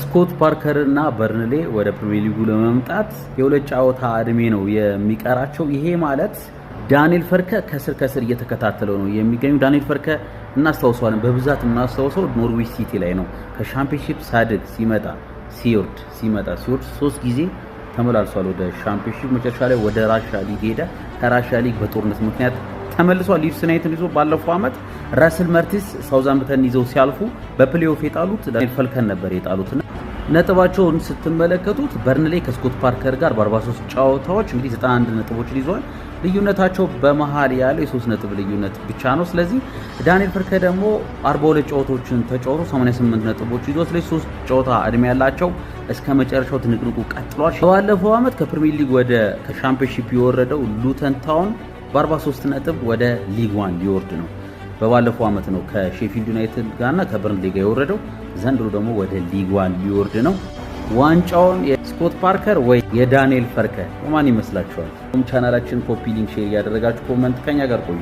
ስኮት ፓርከር እና በርንሌ ወደ ፕሪሚየር ሊጉ ለመምጣት የ2 ጨዋታ እድሜ ነው የሚቀራቸው። ይሄ ማለት ዳንኤል ፈርከ ከስር ከስር እየተከታተለው ነው የሚገኙ። ዳንኤል ፈርከ እናስታውሰዋለን፣ በብዛት የምናስታውሰው ኖርዊች ሲቲ ላይ ነው። ከሻምፒዮንሺፕ ሳድግ ሲመጣ ሲወርድ፣ ሲመጣ ሲወርድ፣ ሶስት ጊዜ ተመላልሷል ወደ ሻምፒዮንሺፕ። መጨረሻ ላይ ወደ ራሻ ሊግ ሄደ። ከራሻ ሊግ በጦርነት ምክንያት ተመልሷል። ሊድስ ዩናይትድ ይዞ ባለፈው ዓመት ራስል መርቲስ ሳውዛምፕተን ይዘው ሲያልፉ በ play-off የጣሉት ዳንኤል ፈልከን ነበር የጣሉት። ነጥባቸውን ስትመለከቱት በርንሌ ከስኮት ፓርከር ጋር በ43 ጨዋታዎች እንግዲህ 91 ነጥቦችን ይዘዋል። ልዩነታቸው በመሀል ያለው የ3 ነጥብ ልዩነት ብቻ ነው። ስለዚህ ዳንኤል ፈርከ ደግሞ 42 ጨዋታዎችን ተጫውቶ 88 ነጥቦች ይዞ፣ ስለዚህ 3 ጨዋታ እድሜ ያላቸው እስከ መጨረሻው ትንቅንቁ ቀጥሏል። ባለፈው ዓመት ከፕሪሚየር ሊግ ወደ ከሻምፒዮንሺፕ የወረደው ሉተን ታውን በ43 ነጥብ ወደ ሊግ ዋን ሊወርድ ነው። በባለፈው ዓመት ነው ከሼፊልድ ዩናይትድ ጋርና ከበርንሌ ጋር የወረደው። ዘንድሮ ደግሞ ወደ ሊግ ዋን ሊወርድ ነው። ዋንጫውን የስኮት ፓርከር ወይ የዳንኤል ፈርከ የማን ይመስላችኋል? ቻናላችን copy link፣ share እያደረጋችሁ comment ከኛ ጋር ቆዩ።